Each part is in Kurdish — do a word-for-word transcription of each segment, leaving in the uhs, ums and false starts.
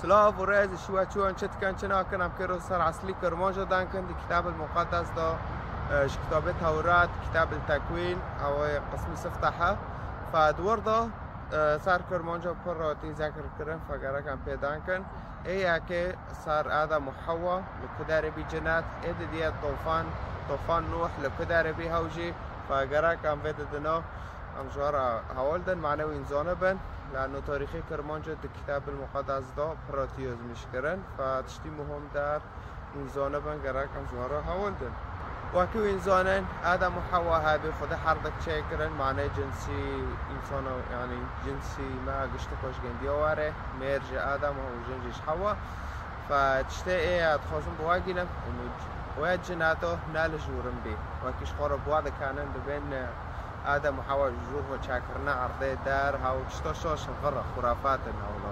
Silav û rêz, şiwe çûn, çi dikin, çi nakin, em kêro ser eslî Kirmanca dankin, di Kitab el Muqeddes de, e, ji kitabê Tewrat, Kitab el Tekwîn, ew ê qismî sifteh e. Fe di wir de, e, ser Kirmanca pir rotî zekir kirin, fe gerek em pê dankin. Ê yekê ser Adem û Hewa, li ku derê bî cinet, ê didiye tofan, tofan Nuh, li ku derê bî hew jî, fe gerek em vê didina, em ji we re hewl din, mane wîn zanibin, lano tarîxê Kirmanca di Kitab el Muqeddes de pir rotî yozmîş kirin, fe tiştî muhim der, wîn zanibin, gerek em ji we re hewl din. Wekî wîn zanin, Adem û Hewa hebî, Xwedê herdik çêkirin, mane cinsî însana, yanî cinsî me giştiko ji gendiya were, mêr ji Adem û jin jî ji Hewa. Fe tiştê ê ya dixwazim bi we gînim, û wê cineto ne li jûrin bî. Wekî ji xwe re bi we dikanin, dibên, e, Adem û Hewa ji jûr ve çêkirine erdê der, hew tişta şaş, vir e, xurafat in hewlo.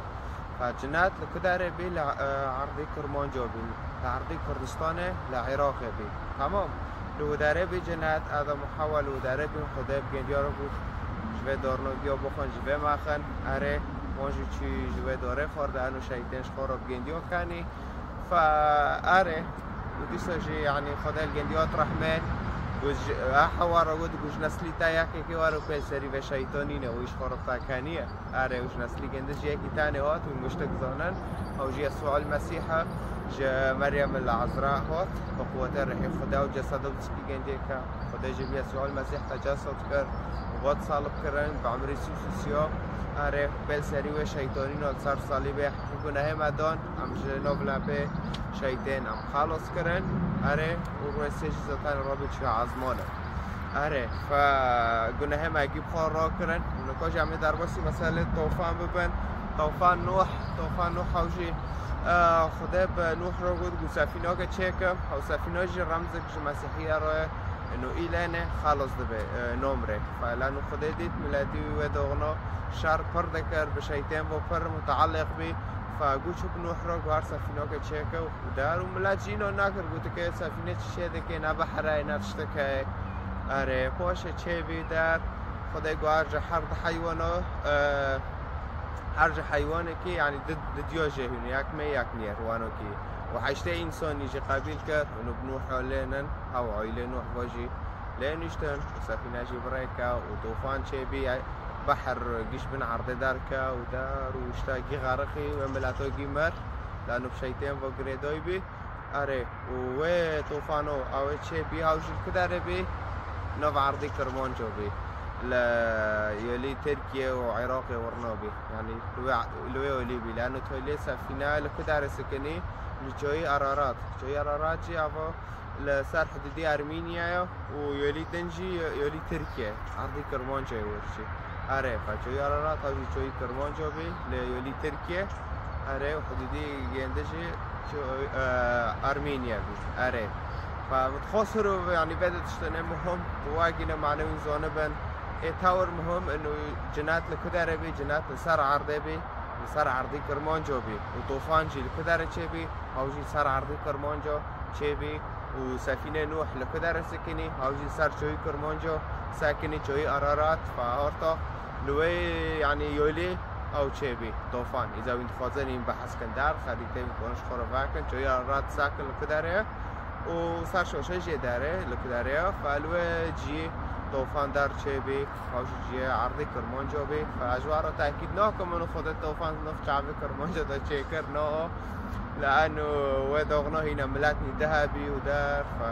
Fe cinet li ku derê bî, li, e, erdê Kirmanca bî, li erdê Kurdistanê, li Iraqê bî. Tamam. Li wê derê bî cinet, Adem û Hewa li wê derê bîn, Xwedê bi gendiya re got, ji vê dornogiya bixwin, ji vê mexin, erê, wan jî çû ji wê dorê xwar de, eno şeytên ji xwe re bi gendiya kenî. Fe erê, û dîsa jî, yanî, Xwedê li gendiya hat rehmê, got ji, e, Hewa re got, got ji neslî te yekekê were û pê serî vê şeytanî ne, wî ji xwe re bi te keniye. Erê, û ji neslî gindi jî yekî tenê hat, wî muştik zanin. Ew jî Yesû el Mesîh e, ji Meryem el Ezra hat, bi quwetê rihê Xwedê û ceseda bi çikî gendiyê ke. Xwedê jî bi Yesû el Mesîh tecesed kir, û hat salib kirin, bi emrê sî û sisiya. Erê, pê li serî wê şeytanî ne, li ser salîbê gunehê me dan, em ji nav lepê şeytên em xelas kirin. Erê, û rûyê sê jî zaten rabî çûye ezmanê. Erê, fe gunehê me gî bi xwe rakirin. Nika jî em ê derbasî meselê tofan bibin. Tofan Nuh, tofan Nuh hew jî, e, Xwedê bi Nuh re got, got sefînake çêke. Hew sefîna jî remzik ji Mesîhiye re, ino îlene xelas dibe, e, nomre. Fe lano Xwedê dît miletî wî wê doxno şer pir dikir, bi şeytên ve pir mutealliq bî. Fe got çû bi Nuh re, got her sefînake çêke û der û milet jî înan nakir, gotike sefîne çi çê dike, ne behre ye, ne tişteke ye. Erê, paşê çêbî der, Xwedê got her ji her di heywana, e, her ji heywanekî, yanî di, di diya jê hûn, yek me, yek nêr, wanokî. Û heştê însanî jî qebîl kir, û bi Nuh lê nin, hew aîlê Nuh ve jî lê niştin, û sefîne jî bi rê ke, û tofan çêbî, behr giş bin erdê derke û der û işte gî xerixî wê mileto gî mir, lano bi şeytên ve girêdayî bî. Erê, û wê tofano ew ê çêbî, ew jî li ku derê bî, nav erdê Kirmanco bî. Li yolî Tirkiye û Iraqê wirna bî. Yanî li wê, li wê olî bî. Lano tolê sefîne li ku derê sikinî, li coyî Ararat. Coyî Ararat jî ava li ser hidûdê Ermîniyaya û yolî din jî yolî Tirkiye, erdê Kirmancayê wir jî. Erê, fe coyî Ararat ew jî coyî Kirmanca bî, li yolî Tirkiye. Erê, hidûdê gêndi jî ço-, e, Ermîniye bî. Erê. Fe min dixwest hiro, yanî vê de tiştine muhim, bi wa gîne mane wî zanibin. Ê tewr muhim, ino cinet li ku derê bî, cinet li ser erdê bî, li ser erdê Kirmanca bî. Û tofan jî li ku derê çêbî, ew jî ser erdê Kirmanca çêbî. Û sefînê Nuh li ku derê sekinî, ew jî ser çoyî Kirmanco sekinî, çoyî Ararat, fe orta li wê, yanî yolê ew çêbî, tofan. Îza wîn dixwazin hîn behs kin der, xerîtê wîn konin ji xwe re vekin, çoyî Ararat sekin li ku derê ye. Û ser şoşê jê derê, li ku derê ye, fe li wê cî tofan der çêbî, ew jî ciyê erdê Kirmanco bî. Fe ez ji we re tekîd nakim, min û Xwedê tofan nif çavê Kirmanco de çêkir, no. Li eno wê doxno hîne milet nî dihe bî û der, fe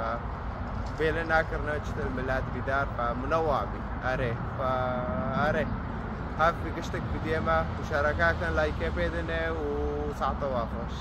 bêle nekirine çitir milet bî der, fe mine wa bî. Erê, fe erê. Hev bi giştik bidiyê me, muşareke kin, layke pê dine û saeta we xweş.